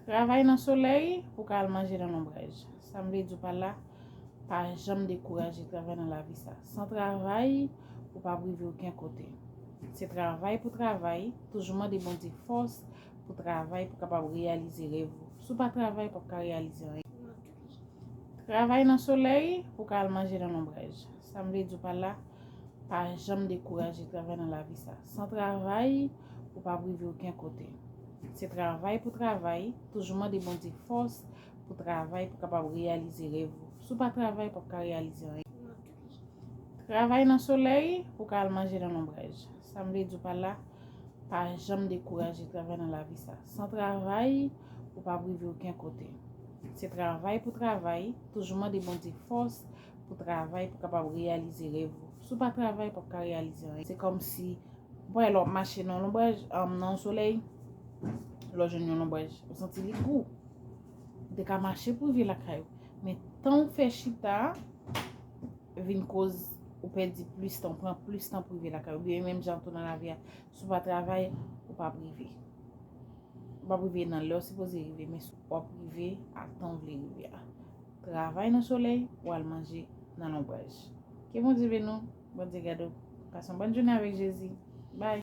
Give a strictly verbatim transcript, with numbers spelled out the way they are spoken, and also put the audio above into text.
Travay nan solèy pou ka al manje nan lonbraj. Sa m vle di w pa la, pa janm dekouraje travay nan lavi sa. San travay, ou p ap rive okenn kote. Se travay pou travay, toujou mande Bondye fòs pou travay pou kapab reyalize rèv ou. Si w pa travay, w p ap ka reyalize anyen. Travay nan solèy pou ka al manje nan lonbraj. Sa m vle di w pa la, pa janm dekouraje travay nan lavi sa. San travay, ou p ap rive okenn kote. Se travay pou travay, toujou mande Bondye fòs pou travay pou kapab reyalize rèv ou. Si w pa travay, w p ap ka reyalize anyen. Travay nan solèy pou ka al manje nan lonbraj. Sa m vle di w pa la, pa janm dekouraje travay nan lavi sa. San travay, ou p ap rive okenn kote. Se travay pou travay, toujou mande Bondye fòs pou travay pou kapab reyalize rèv ou. Si w pa travay, w p ap ka reyalize anyen. Se kòmsi, bon, lè w ap mache nan yon lonbraj, um, nan yon solèy, lè w jwenn yon lonbraj, ou santi li gou. Ou te ka mache pou rive lakay ou. Men tan w fè chita, vin koz ou pèdi plis tan, ou pran plis tan pou rive lakay ou. Byen menm jan tou nan lavi a, si w pa travay, ou p ap rive. Ou p ap rive nan lè w sipoze rive, men w ap rive a tan w vle rive a. Travay nan solèy, w al manje nan lonbraj. Ke Bondye beni w, Bondye gade w. Pase yon bòn jounen avèk Jezi. Bay.